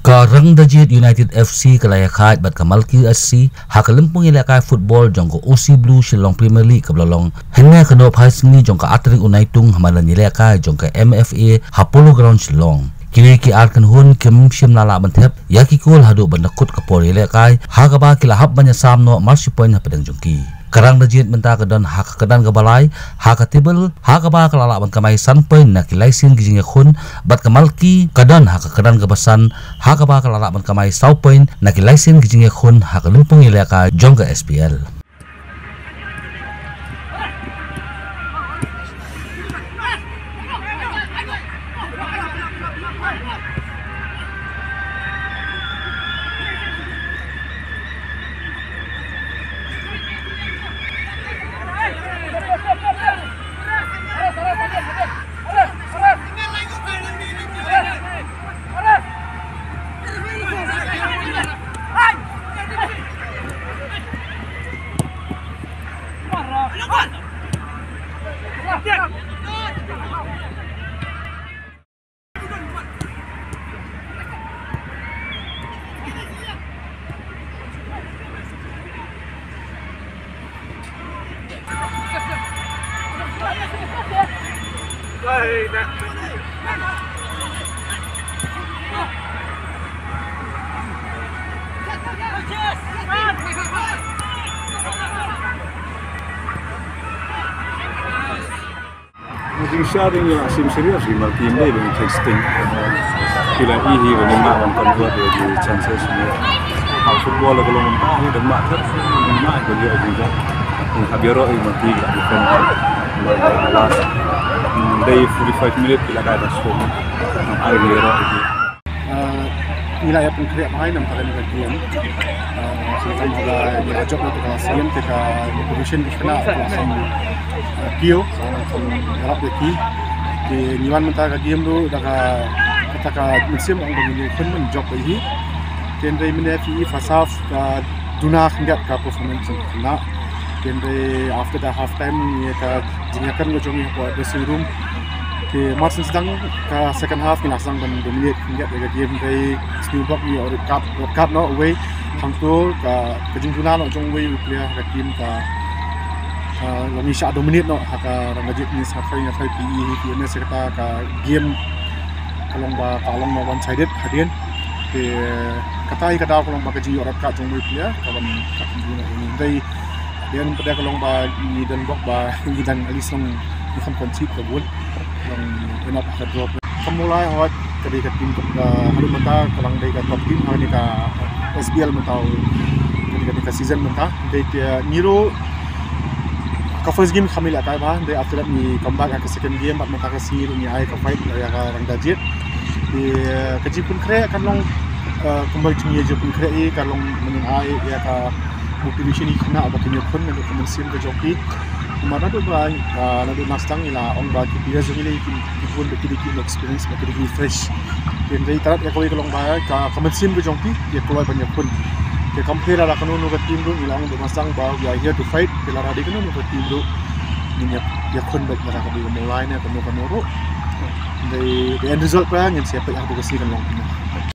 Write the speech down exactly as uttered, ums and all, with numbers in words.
Ka Rangdajied United F C ka la ïakhaid bad ka Malki S C ha ka lympung ïalehkai football jong ka O C Blue Shillong Premier League kaba la long hynne ka nohphai sngi jong ka artarik u Naitung ha madan ïalehkai jong ka M F A ha Polo Ground Shillong. Kiwei ki ar kynhun kim shym la lah ban thep ïa ki kol haduh ban da kut ka por ïalehkai ha kaba ki la hap ban ïasam noh mar shi point hapdeng jong ki. Ka Rangdajied mynta ka don ha ka kyrdan kaba lai ha ka table ha kaba ka la lah ban kamai san point na ki laisien ki jingïakhun, bad ka Malki ka don ha ka kyrdan kaba san ha kaba ka la lah ban kamai saw point na ki laisien ki jingïakhun ha ka lympung ïalehkai jong ka S P L. Jingshah dang ïa sim serious ïa ma team dei dang testing. Ki la i hi ban ïa ma ban convert ïa ki chances ïa. Ha football ka long ma hi dang ma ter ma hi ban ïa jingshah. Hap ïa ro ïa ma team ïa defend. Last dei forty-five minute ki la kai da score. Ai ïa ro ïa. Ah, ngi la ïa pynkhreh bha namar kane ka game. Ah, sngewthuh ba ngi la jop na ka sien te ka motivation ki khynnah ka la kham, ah, kiew, ka la kham ïarap ïa ki. Te ngi wan mynta ka game ruh da ka, kata ka mynsiem ong ba ngi khun ban jop ïa hi. Te hynrei mynne phi i first half ka duna khyndiat ka performance jong ki khynnah. Te hynrei after the half time ngi ka jingïakren ka jong ngi hapoh dressing room. Te mar syn sdang ka second half ngi la sdang ban dominate khyndiat ïa ka game, hynrei sniew bok ngi ïoh red card, red card noh uwei. Hangto ka, ka jingduna noh jong uwei u player ha ka team ka, ka long ngi shah dominate noh ha ka Rangdajied, ngi sa try, ngi try P E hi P M S ïa kata ka game ka long ba ka long noh one sided hadien. Te kata hi ka daw ka long ba ka jingïoh red card jong uwei u player ka wan ka jingduna noh uwei. Hynrei Dei pat ka long ba ngi don bok ba ngi dang at least long ngi kham concede ka goal. Long enough ha ka draw. Ka Mawlai hoi ka dei ka team ka, haduh mynta ka dang dei ka top team ha kane ka S P L mynta. Ka dei ka, dei ka season mynta. Dei ka ngi ruh ka first game kham ïalehkai bha. Dei after that ngi come back ha ka second game bad mynta ka sngi ruh ngi ai ka fight ïa ka Rangdajied. Dei ka jingpynkhreh kan long, eh, kumba jingïa jingpynkhreh i kan long mynnin ai ïa ka motivation ïa ki khynnah ba kin ïakhun naduh ka mynsiem ka jong ki. Namar naduh ba, ah, naduh na sdang ngi la ong ba ki players jong ngi ki, ki bun ba ki dei ki inexperience ba ki dei ki fresh. Hynrei tang ïa kawei ka long ba ka, ka mynsiem ka jong ki ki kloi ban ïakhun. Te kam pher lada kano kano ka team ruh ngi la ong ba na sdang ba we are here to fight. Te lada dei kano kano ka team ruh ngin ïa, ïakhun beit lada ka dei ka Mawlai ne kano kano ruh. Dei the end result ba ngin sa peit ha ka sngi kan long kumno.